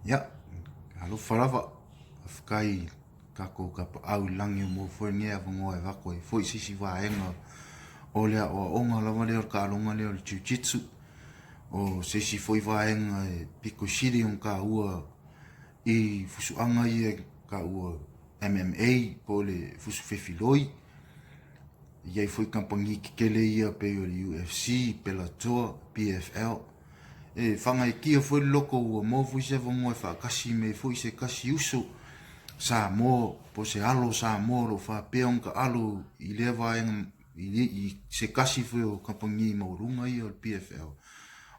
Ia, alofa lava, faafetai i tatou tapaau i lagi ua maua foi lenei avanoa e avatu ai foi se isi vaega o le aoaoga lava lea o le taaloga lea o le Jiu-Jitsu. O se isi foi vaega e pito sili ona taua i fusuaga ia e taua MMA po o le fusu fefiloi. E i ai foi kamupani tetele ia pei o le UFC, Bellator, PFL. E whangaitia foi le loko ua maua foi se avanoa e faatasi me foi se tasi uso Samoa po o se alo Samoa o lo o faapea ona taalo i lea vaega i se tasi foi o kamupani maualuga ia o le PFL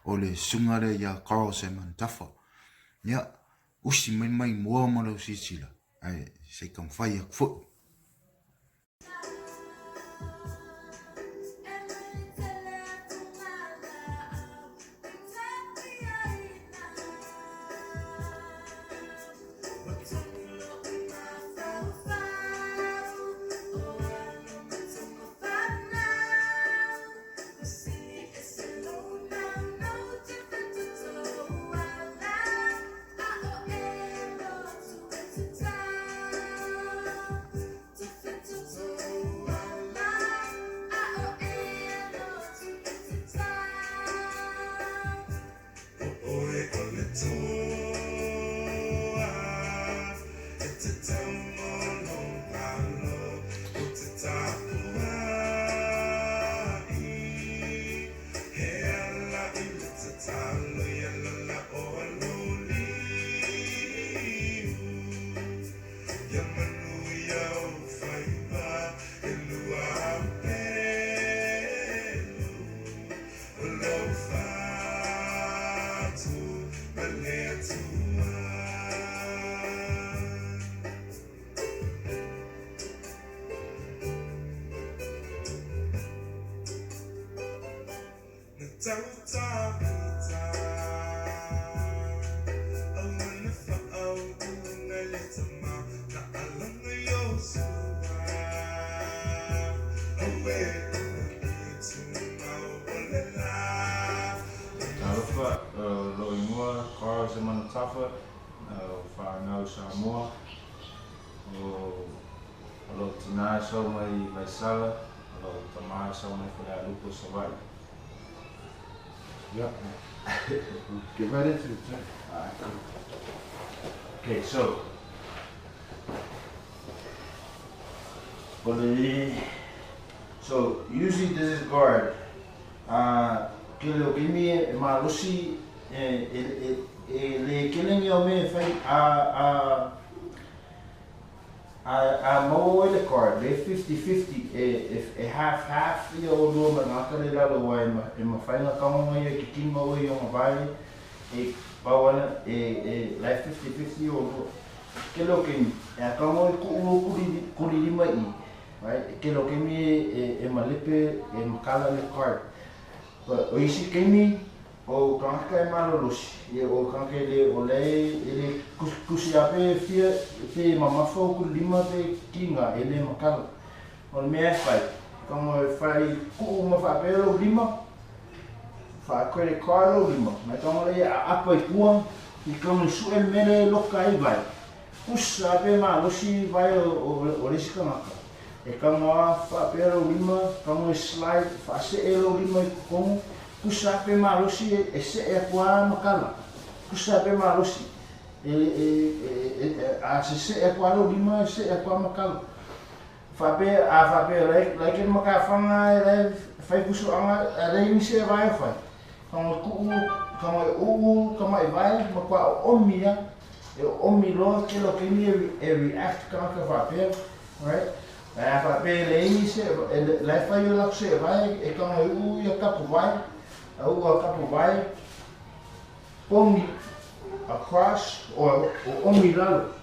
o le susuga lea ia Carl Semantafa. Ia, usi mai le maimoa ma lau silasila ae se i taumafai atu foi. Talofa, lou igoa Carl Zemanatafa, o fanau Samoa, o lou tina e sau mai Vaisala, o lou tama e sau mai Falealupo, Savaii. Yeah. Get right into it, sir. Alright. Okay, so so usually this is guard. Ke leo kemi e malosi e le keleni o me whai a maua ai le card, le 50-50, e half-half ia o lua ma ngā kare lalo wa e mawhainga kaonga ia ki kima o i onga vai, e pau ana, e lai 50-50 o lua. Ke leo kemi, e a kaonga i kuu o kuri lima i, right? E ke leo kemi e malepe, e makala le card. But o isi kemi, o kangaka e malolosi, ia o kangaka e le o le e le kusi ape fia pe mamafa o kuri lima pe kinga e le makala. O le mea e whai, kaonga e whai kuu ma whaapea lou lima, wha credit card lou lima, mai kaonga le a apa i tua, i kaonga i sue mele loka ai vai. Kusa ape malosi vai o le isi kangaka. E kaonga whaapea lou lima, kaonga i slide, whaase e lou lima i kokongu, kusa ape malosi e se e akua makala. Kusa ape malosi. A se se e akua lou lima, se e akua makala. Whaapea, a whaapea, lai ke makawhanga e lai whai kusu anga, a lai ni se vai whai. Kaonga kuu, kaonga e uu, kaonga e vai, ma kua o omi ia, e omi loa ke lo kemi e react kangaka whaapea, right? Lai a whaapea le ni se, lai whai o lako se vai, e kaonga e uu ia kapu vai, a uu a kapu vai, pongi across, o omi lalo.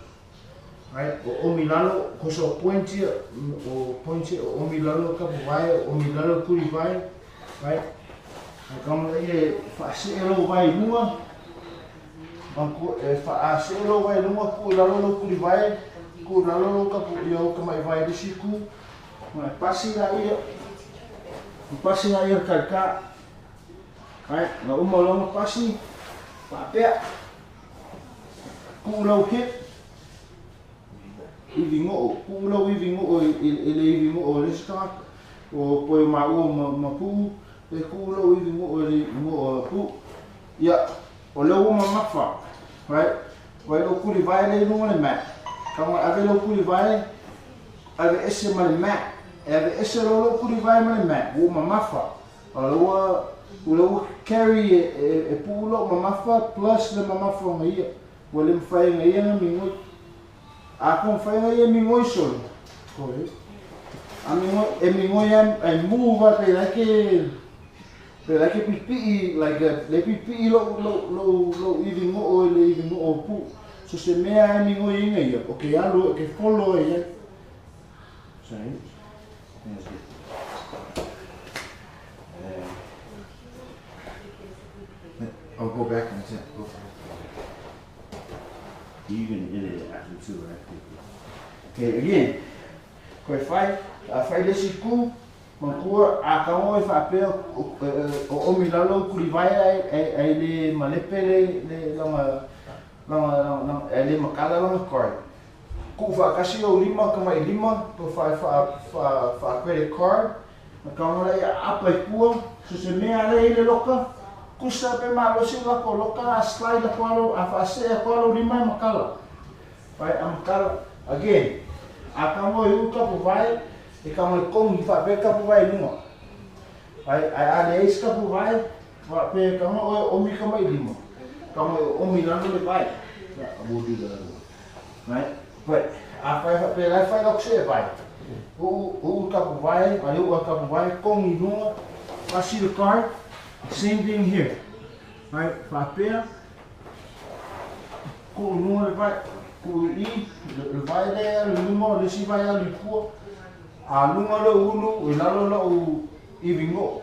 Right? O omi lalo, kosa o point ia, o point ia, o omi lalo kapu vai, o omi lalo kuri vai, right? A kaonga ia e whaase e lou vai lunga, e whaase e lou vai lunga, ku lalo lou kuri vai, ku lalo lou kapu ia o kamai vai risi ku, mai pasi la ia, pasi la ia karka, right? Nga uma longa pasi, whaapea. Kuu lou hip, ivi go'o, kuu lou ivi go'o i le ivi go'o o le isi tagata. O poe maua ma Puu, e kuu lou ivi go'o i le ivi go'o a Puu. Ia, o lea ua mamafa, right? Vaai lou tulivae lea i luga o le mat. Tago e ave lou tulivae, ave ese ma le mat. E ave ese loa lou tulivae ma le mat, ua ou mamafa. O lea ua, o lea ua carry e Puu lou mamafa plus le mamafa o ia. Ua le mafai e ia ona migoi. A ko mafai e ia migoi solo. Koe. A migoi, e migoi a e move a pe like pe like pipii like le pipii lou ivi go'o i le ivi go'o o Puu. So se mea e migoi ai ia, o ke alu, ke follow e ai. Sorry. That's good. I'll go back and sit. Go. You can edit it after too, right? Okay, again. Koe fai, a fai le isi ku, matua a tago e faapea o omi lalo tulivae ai le malepe le langa ai le makala langa card. Kuu faatasi lou lima tama'i lima po faa credit card na tago laia aapa i tua so se mea lea i le loka kusa pe malosi lako loka a slide atu alo a faasee atu lou lima e makala. Vai a makala. Again, a tago e uu tapuvae e tago e kogi faapea tapuvae i luga. Ai ai a leai se tapuvae faapea tago oe omi tama'i lima. Tago e omi lalo le vae. Yeah, we'll do the other one. Right? But a fai faapea la e fai lau se vae. Uu uu tapuvae, a le uu a tapuvae, kogi i luga, pasi le card. Same thing here. Right? Faapea, kuu i luga le vae, kuu i i, le vae lea e alu i luma o le isi vae e alu i tua. A luga lou ulu, i lalo lou ivi go'o.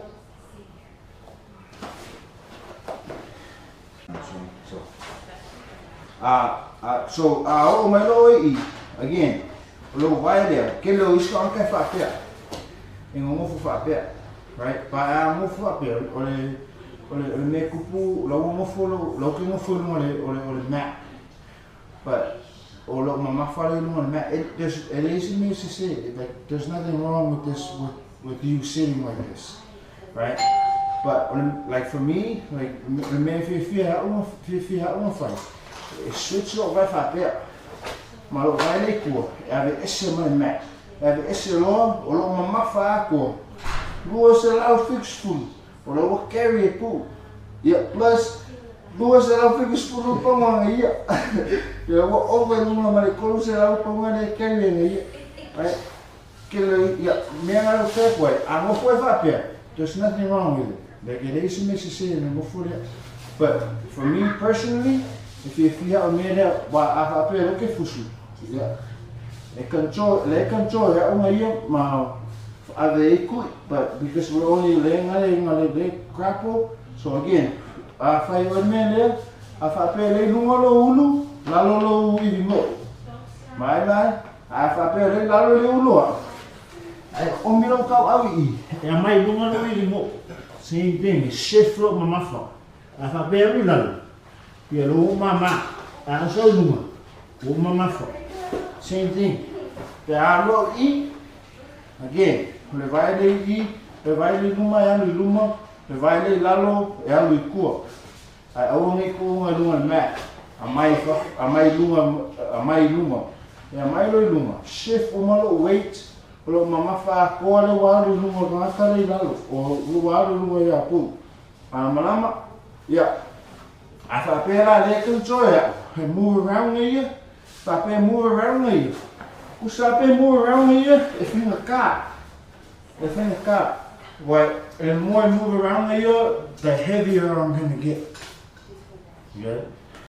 So, so a oo mai loa oe i, again, o lou vae lea, kele o isi tagata e faapea, e gogofo faapea, right? Pa a gogofo faapea, o le mea tupu, la ua gofo lou, la ua ke gofo i luga o le mat. But o lou mamafa lea i luga o le mat, e leai se mea sese, like, there's nothing wrong with this, with you sitting like this, right? But like for me, like le mea fiafia a'u na fiafia a'u na fai, e switch lou vae faapea. Ma lou vae lea i tua, e ave ese ma le mat. E ave ese loa, o lou mamafa atoa. 270, o la ua carry e Puu. Ia, plus 270 pauna ia. Ia ua ova i luga ma le 300 pauna lea e carry e ia. Right? Kele, ia, mea ngā reo koe, a gofo e faapea, there's nothing wrong with it. Like, e leai se mea sese i le gofo lea. But for me personally, e fiafia o mea lea, wa a faapea lo ke fusu. Ia, e control, le control e au ia ma ave e kui, but because we're only le ngale ngale le grapple, so again, a fai o mea lea, a faapea le luga lou ulu, lalo lou ivi mo. Mai mai, a faapea le lalo le ulu a. Ai omi lou kau au i, e a mai luga lou ivi mo. Same thing, e shift lou mamafa. A faapea ui lalo, ia lou mama, a sau luga, ua mamafa. Same thing. Pe a loa i, again, o le vae le i, le vae le luma e alu i luma, le vae le i lalo e alu i tua. Ai aua nei kuuga i luga le mat. A mai, a mai luga, a mai luma. E a mai lo i luga. Shift uma lou weight, o lou mamafa atoa le ua alu i luga o le tagata le i lalo. O ua alu i luga ia Puu. A malama, ia. A faapea la le control ia, e move around ia, faapea move around ia. Kusa pe move around ia, e whinga ka. E whinga ka. Wai, the more I move around ia, the heavier I'm gonna get. Yeah.